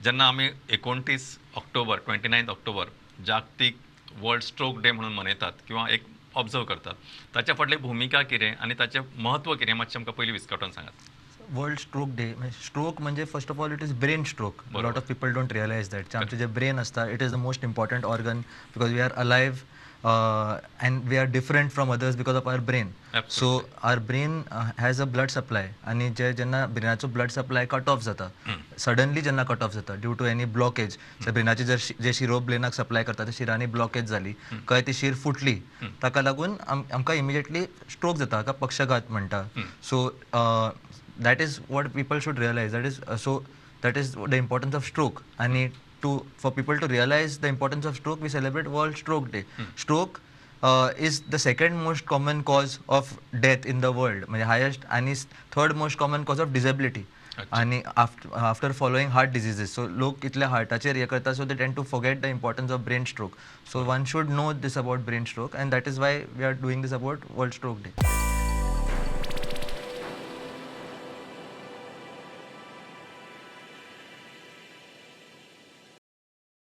जेन्ना आमी 29 ऑक्टोबर, 29 ऑक्टोबर जागतीक वर्ल्ड स्ट्रोक डे म्हणून मनयतात किंवा एक ऑब्जर्व करतात, ताच्या फाटली भुमिका कितें आनी ताचें म्हत्व कितें, मातशें आमकां पयलीं विस्कटून सांगात. वर्ल्ड स्ट्रोक डे, स्ट्रोक म्हणजे first of all it is brain stroke. Lot of people don't realize that आमचें जें ब्रेन आसता, it is the most important organ because we are alive and we are different from others because of our brain. So our brain has a blood supply आनी जे जेन्ना ब्रेनाचो blood supply cut off जाता, suddenly जेन्ना cut off जाता due two any blockage, ब्रेनाची जर जे शिरो ब्रेनाक supply करता त्या शिरांनी blockage जाली, काय ती शीर फुटली, ताका लागून आमकां इमिजिएटली स्ट्रोक जाता. हाका पक्षघात म्हणटा. So that is what people should realize. That is so that is the importance of stroke and to for people to realize the importance of stroke, we celebrate World Stroke Day. Stroke is the second most common cause of death in the world, म्हणजे highest आणि third most common cause of disability आणि after following heart diseases. So लोक इतले हार्टाचेर हे करता, so they tend to forget the importance of brain stroke. So one should know this about brain stroke and that is why we are doing this about World Stroke Day.